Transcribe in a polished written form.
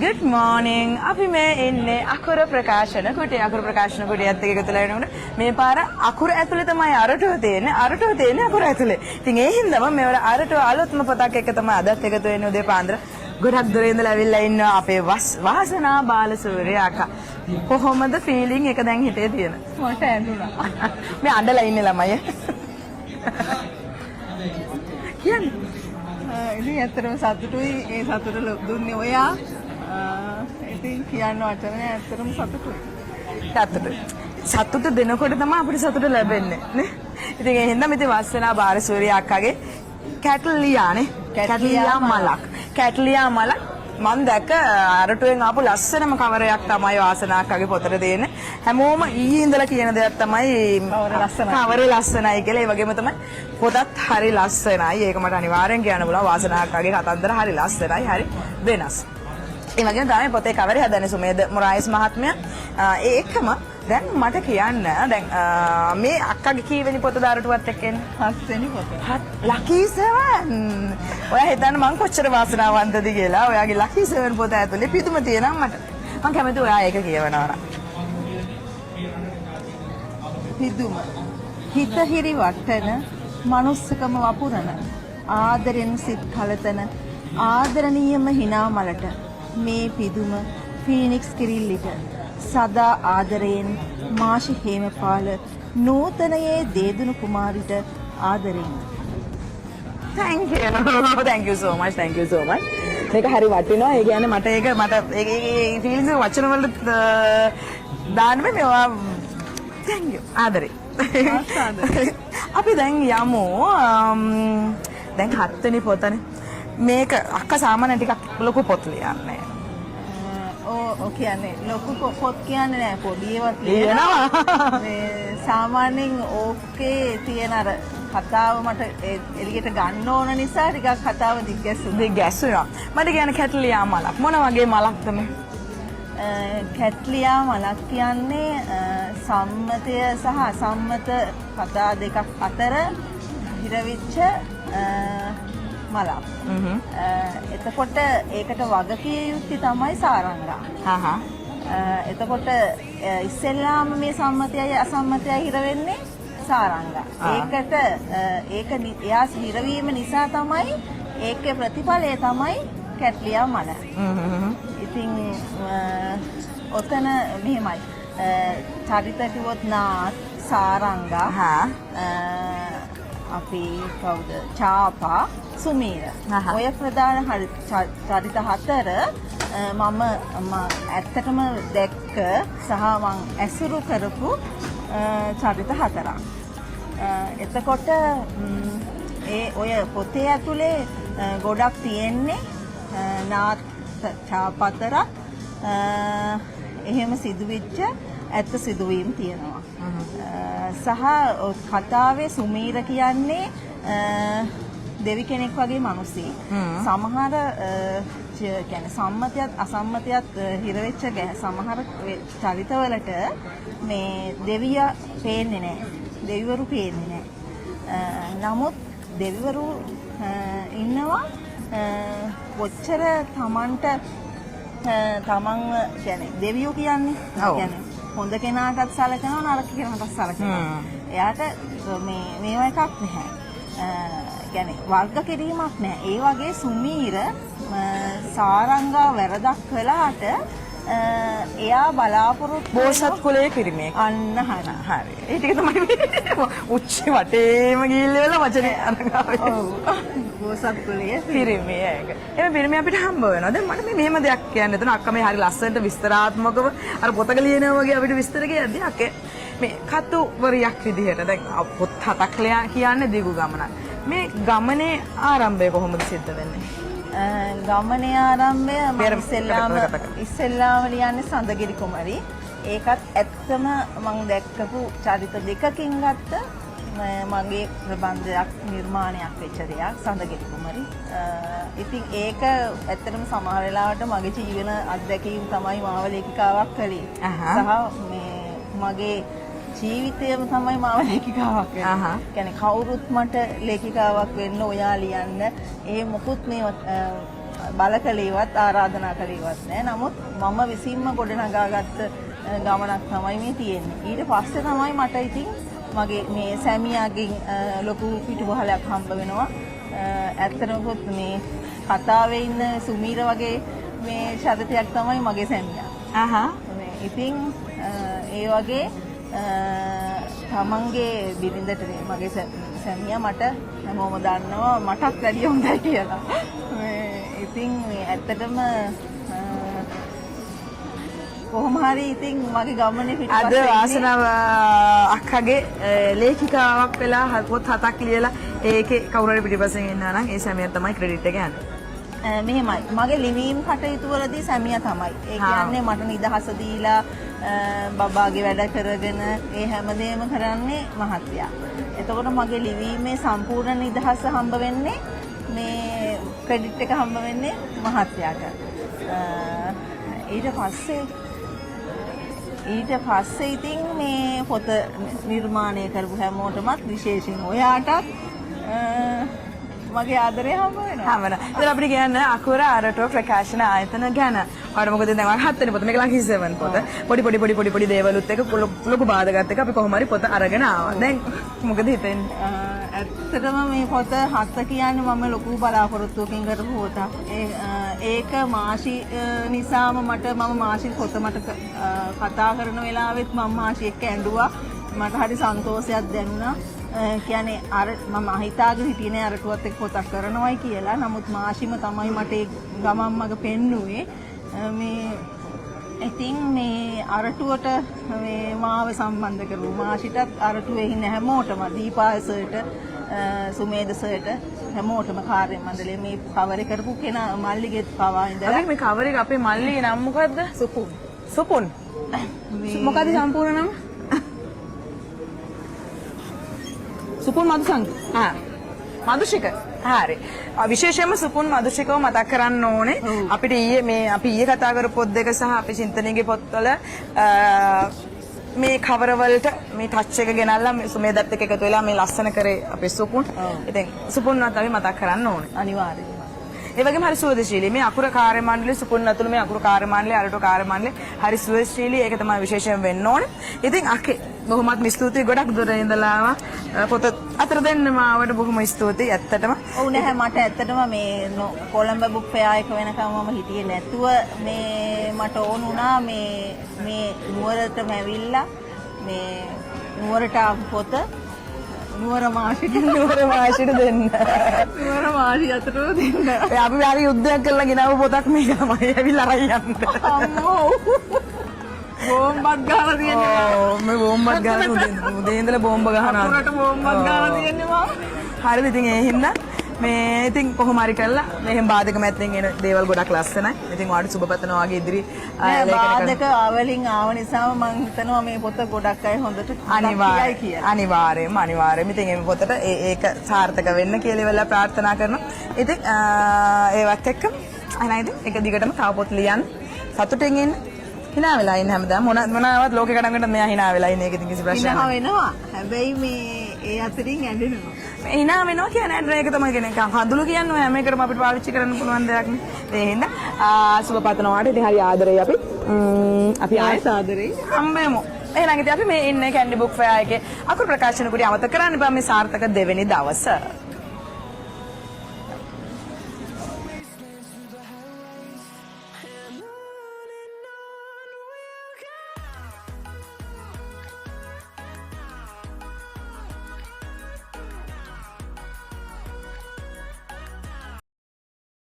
Good morning. අපි මේ ඉන්නේ අකුර ප්‍රකාශන කුටිය. අකුර ප්‍රකාශන කුටියත් එක්ක එකතු වෙලා එනකොට මේ පාර අකුර ඇතුලේ තමයි අරටුව තියෙන්නේ. අරටුව තියෙන්නේ අකුර ඇතුලේ. ඉතින් ඒ හින්දාම මේවල අරටුව අලුත්ම පොතක් එක්ක තමයි අදත් එකතු වෙන්නේ උදේ පාන්දර. ගොඩක් දුර ඉඳලා ඇවිල්ලා ඉන්නවා අපේ වාසනා බාලසූරිය අක්කා. කොහොමද ෆීලිං එක දැන් හිතේ තියෙන? මට ඇඬුණා. මේ අඬලා ඉන්නේ ළමයි. කියන්නේ. ඉතින් ඇත්තටම සතුටුයි. ඒ සතුට දුන්නේ ඔයා. ඉතින් කියන්න වචන නෑ, ඇත්තටම සතුටුයි. සතුටුයි. සතුට දෙනකොට තමයි අපිට සතුට ලැබෙන්නේ නේ. ඉතින් ඒ හින්දා ඉතින් වාසනා බාලසූරිය අක්කගේ කැටලියා නේ. කැටලියා මලක්. කැටලියා මලක් මං දැක්ක අරටුවෙන් ආපු ලස්සනම කවරයක් තමයි වාසනා අක්කගේ පොතට තියෙන්නේ. හැමෝම ඊයේ ඉඳලා කියන දෙයක් තමයි කවර ලස්සනයි. කවරේ ලස්සනයි කියලා. ඒ වගේම තමයි පොතත් හරි ලස්සනයි. ඒක මට අනිවාර්යෙන් කියන්න පුළුවන්. වාසනා අක්කගේ කතන්දර හරි ලස්සනයි, හරි වෙනස්. ඒ වගේම තමයි පොතේ කවරේ හදන්නේ සුමේද මොරායිස් මහත්මයා. ඒ එක්කම දැන් මට කියන්න දැන් මේ අක්කගේ කීවෙනි පොත අරටුවත් එක්ක එන්නේ? හත්වෙනි පොත. ලකී 7. ඔයා හිතන්න මං කොච්චර වාසනාවන්තද කියලා. ඔයාගේ ලකී 7 පොත ඇතුලේ පිදුම තියෙනවා මට. මං කැමති ඔයා ඒක කියවනවා නම්. පිදුම. හිත හිරි වටන, මනුස්සකම වපුරන, ආදරෙන් සිත් කලතන ආදරණීයම හිනා මලට මේ පිදුම ෆීනික්ස් කිරිල්ලිට සදා ආදරයෙන් මාෂි හේමපාල නූතනයේ දේදුණු කුමාරිට ආදරයෙන්. Thank you. Thank you so much. Thank you so much. මේක හරි වටිනවා. ඒ කියන්නේ මට ඒක මට ඒ ඒ ෆීලිංස් එක වචන වලට දාන්න බෑ මේවා. Thank you. ආදරේ. ආදරේ. අපි දැන් යමු. දැන් හත්වෙනි පොතනේ. මේක අක්කා සාමාන්‍යයෙන් ටිකක් ලොකු පොත් ලියන්නේ. ඔව් ඔව්, කියන්නේ ලොකු පොත් කියන්නේ නෑ, පොඩි ඒවත් ලියනවා. මේ සාමාන්‍යයෙන් ඕකේ තියෙන අර කතාව මට එළියට ගන්න ඕන නිසා ටිකක් කතාව දිග්ගැස්සුණා. දිග්ගැස්සුණා. මට කියන්න කැටලියා මලක් මොන වගේ මලක්ද මේ? කැට්ලියා මලක් කියන්නේ සම්මතය සහ අසම්මත කතා දෙකක් අතර හිරවිච්ච මලක්. එතකොට ඒකට වගකිය යුත්තේ තමයි සාරංගා. හා හා. එතකොට ඉස්සෙල්ලාම මේ සම්මතයයි අසම්මතයයි හිර වෙන්නේ සාරංගා. ඒකට ඒක එයා හිරවීම නිසා තමයි ඒකේ ප්‍රතිඵලය තමයි කැට්ලියා මල. ඉතින් ඔතන මෙහෙමයි. චරිත කිව්වොත් නාත්, සාරංගා, අපි කවුද? චාපා, සුමීර. ඔය ප්‍රධාන චරිත හතර මම ඇත්තටම දැක්ක සහ මං ඇසුරු කරපු චරිත හතරක්. එතකොට ඒ ඔය පොතේ ඇතුලේ ගොඩක් තියෙන්නේ නාත් චාපා අතරත් එහෙම සිදුවෙච්ච ඇත්ත සිදුවීම් තියෙනවා. සහ කතාවේ සුමීර කියන්නේ දෙවි කෙනෙක් වගේ මිනිස්සෙක්. සමහර කියන්නේ සම්මතයත් අසම්මතයත් හිර වෙච්ච සමහර චරිතවලට මේ දෙවියා පේන්නේ නැහැ. දෙවිවරු පේන්නේ නැහැ. නමුත් දෙවිවරු ඉන්නවා. කොච්චර තමන්ට තමන්ව කියන්නේ දෙවියෝ කියන්නේ කියන්නේ හොඳ කෙනාටත් සලකනවා, නරක කෙනාටත් සලකනවා. එයාට මේ මේවා එකක් නැහැ. කියන්නේ වර්ග කිරීමක් නැහැ. ඒ වගේ සුමීර සාරංගා වැරදක් කළාට එයා බලාපොරොත්තු බෝසත් කුලයේ පිරිමියෙක්. අන්න හරි. හරි. ඒ ටික තමයි උච්චි වටේම ගිහිල්ලා වචනේ අරන් ආවේ. ඔව්. බෝසත් කුලයේ පිරිමි ඒක. එහෙම පිරිමි අපිට හම්බ වෙනවා. දැන් මට මේ මෙහෙම දෙයක් කියන්න එතන අක්කා මේ හරි ලස්සනට විස්තරාත්මකව අර පොතක ලියනවා වගේ අපිට විස්තර කියද්දි අක්කේ මේ කතුවරියක් විදිහට දැන් පොත් හතක් ලියා කියන්නේ දිගු ගමනක්. මේ ගමනේ ආරම්භය කොහොමද සිද්ධ වෙන්නේ? ගමනේ ආරම්භය මම පෙර ඉස්සෙල්ලාම කතා කරා. ඉස්සෙල්ලාම ලියන්නේ සඳගිරි කුමරි. ඒකත් ඇත්තම මං දැක්කපු චරිත දෙකකින් ගත්ත මගේ ප්‍රබන්ධයක් නිර්මාණයක් වෙච්ච දෙයක් සඳගිරි කුමරි. ඉතින් ඒක ඇත්තටම සමහර වෙලාවට මගේ ජීවන අත්දැකීම් තමයි මාව ලේඛිකාවක් කළේ. සහ මේ මගේ ජීවිතයම තමයි මාව ලේඛිකාවක් වෙන්නේ. කියන්නේ කවුරුත් මට ලේඛිකාවක් වෙන්න ඔයා ලියන්න ඒ මොකුත් මේ බල කළේවත් ආරාධනා කළේවත් නෑ. නමුත් මම විසින්ම ගොඩනගාගත්ත ගමනක් තමයි මේ තියෙන්නේ. ඊට පස්සේ තමයි මට ඉතින් මගේ මේ සැමියාගෙන් ලොකු පිටුවහලක් හම්බ වෙනවා. ඇත්තටම කිව්වොත් මේ කතාවේ ඉන්න සුමීර වගේ මේ චරිතයක් තමයි මගේ සැමියා. ආහා. මේ ඉතින් ඒ වගේ තමන්ගේ බිරිඳට මගේ සැමියා මට හැමෝම දන්නවා මටත් වැඩිය හොඳයි කියලා. මේ ඉතින් මේ ඇත්තටම කොහොම හරි ඉතින් මගේ ගමනේ පිටපස්සේ අද වාසනාව අක්කගේ ලේඛිකාවක් වෙලා පොත් 7ක් ලියලා ඒකේ කවුරු හරි පිටිපස්සෙන් ඉන්නවා නම් ඒ සැමියා තමයි ක්‍රෙඩිට් එක යන්නේ. මෙහෙමයි. මගේ ලිවීම් කටයුතු වලදී සැමියා තමයි. ඒ කියන්නේ මට නිදහස දීලා බබාගේ වැඩ කරගෙන ඒ හැමදේම කරන්නේ මහත්තයා. එතකොට මගේ ලිවීමේ සම්පූර්ණ නිදහස හම්බ වෙන්නේ මේ ක්‍රෙඩිට් එක හම්බ වෙන්නේ මහත්තයාට. ඊට පස්සේ ඉතින් මේ පොත නිර්මාණය කරපු හැමෝටමත් විශේෂයෙන් ඔයාටත් මගේ ආදරය හම්බ වෙනවා. හම්බ වෙනවා. ඉතින් අපිට කියන්න අකුර අරටුව ප්‍රකාශන ආයතන ගැන. ඔයාලට මොකද දැන් ඔයාලා හත්වෙනි පොත මේක ලකි 7 පොත. පොඩි පොඩි පොඩි පොඩි පොඩි දේවලුත් එක්ක ලොකු බාධකත් එක්ක අපි කොහොම හරි පොත අරගෙන ආවා. දැන් මොකද හිතෙන්නේ? ඇත්තටම මේ පොත හත කියන්නේ මම ලොකු බලාපොරොත්තුවකින් කරපු පොතක්. ඒක මාෂි නිසාම මම මාෂි පොත මට කතා කරන වෙලාවෙත් මම මාෂි එක්ක ඇඬුවා. මට හරි සන්තෝෂයක් දැනුණා. කියන්නේ අර මම හිතාගෙන හිටියේ නෑ අරටුවත් එක්ක පොතක් කරනවයි කියලා. නමුත් මාෂිම තමයි මට ඒ ගමන් මඟ පෙන්නුවේ. මේ ඉතින් මේ අරටුවට මේ මාව සම්බන්ධ කරපු මාෂිටත් අරටුවේ ඉන්න හැමෝටම දීපා සර්ට, සුමේද සර්ට හැමෝටම කාර්ය මණ්ඩලයේ මේ කවර් එක කරපු කෙනා මල්ලිගෙත් පවා ඉඳලා අපි මේ කවර් එක අපේ මල්ලිගේ නම මොකද්ද? සුපුන්. සුපුන්. මොකද්ද සම්පූර්ණ නම? සුපුන් මදුසංග. ආ. මදුෂික. හරි. විශේෂයෙන්ම සුපුන් මදුෂිකව මතක් කරන්න ඕනේ. අපිට ඊයේ මේ අපි ඊයේ කතා කරපු පොත් දෙක සහ අපි චින්තනයේ පොත්වල මේ කවර වලට මේ ටච් එක ගෙනල්ලා මේ සුමේදත් එක්ක එකතු වෙලා මේ ලස්සන කරේ අපේ සුපුන්. ඉතින් සුපුන්වත් අපි මතක් කරන්න ඕනේ. අනිවාර්යයෙන්ම. ඒ වගේම හරි සුවදශීලී මේ අකුර කාර්ය මණ්ඩලය සුපුන් ඇතුළු මේ අකුර කාර්ය මණ්ඩලය අරටු කාර්ය මණ්ඩලය හරි සුවදශීලී. ඒක තමයි විශේෂයෙන් වෙන්න ඕනේ. ඉතින් අකේ බොහොමත්ම ස්තුතියි. ගොඩක් දුර ඉඳලා ආවා. පොත අතර දෙන්නම ආවට බොහොම ස්තුතියි ඇත්තටම. ඔව් නැහැ මට ඇත්තටම මේ කොළඹ බුක් ෆෙයා එක වෙනකම් මම හිටියේ නැතුව මේ මට ඕන වුණා මේ මේ නුවරටම ඇවිල්ලා මේ නුවරට ආපු පොත නුවර මාෂිට නුවර මාෂිට දෙන්න. නුවර මාෂි අතරම දෙන්න. ඒ අපි හරි යුද්ධයක් කරලා ගෙනාවු පොතක් මේක තමයි. ඇවිල්ලා අරන් යන්න. අම්මෝ. බෝම්බක් ගහලා තියෙන්නේ. ඔව් මේ බෝම්බක් ගහලා උදේ ඉඳලා බෝම්බ ගහනවා. අකුරට බෝම්බක් ගහලා තියෙන්නේ මම. හරිද ඉතින් ඒ හින්දා මේ ඉතින් කොහොම හරි කරලා මෙහෙම බාධක මැත්තෙන් එන දේවල් ගොඩක් ලස්සනයි. ඉතින් ඔයාලට සුබ පතනවා වගේ ඉදිරි නෑ බාධක අවලින් ආව නිසාම මං හිතනවා මේ පොත ගොඩක් අය හොඳට අනිවාර්යයෙන් කියලා. අනිවාර්යයෙන්ම අනිවාර්යයෙන්ම ඉතින් මේ පොතට ඒක සාර්ථක වෙන්න කියලා ඉවරලා ප්‍රාර්ථනා කරනවා. ඉතින් ඒවත් එක්කම එහෙනම් ඉතින් එක දිගටම තව පොත් ලියන්න සතුටින් ඉන්න. හිනා වෙලා ඉන්න හැමදාම මොන මොනවාවත් ලෝකේ කඩන් වෙනත් මෙයා හිනා වෙලා ඉන්නේ. ඒක ඉතින් කිසි ප්‍රශ්නයක් හිනා නෑ. වෙනවා. හැබැයි මේ ඒ අතරින් ඇඬෙනවා. මේ හිනා වෙනවා කියන්නේ ඇඬෙන එක තමයි කියන්නේ. නිකන් කඳුළු කියන්නේ ඔය හැම එකටම අපිට පාවිච්චි කරන්න පුළුවන් දෙයක් නේ. ඒ හින්දා සුබ පතනවා ඔයාලට. ඉතින් හරි ආදරෙයි අපි. අපි ආයෙත් ආදරෙයි. හම්බෙමු. එහෙනම් ඉතින් අපි මේ ඉන්නේ කැන්ඩි බුක් ෆෙයා එකේ අකුරු ප්‍රකාශන කුටිය අමතක කරන්න එපා මේ සාර්ථක දෙවෙනි දවස.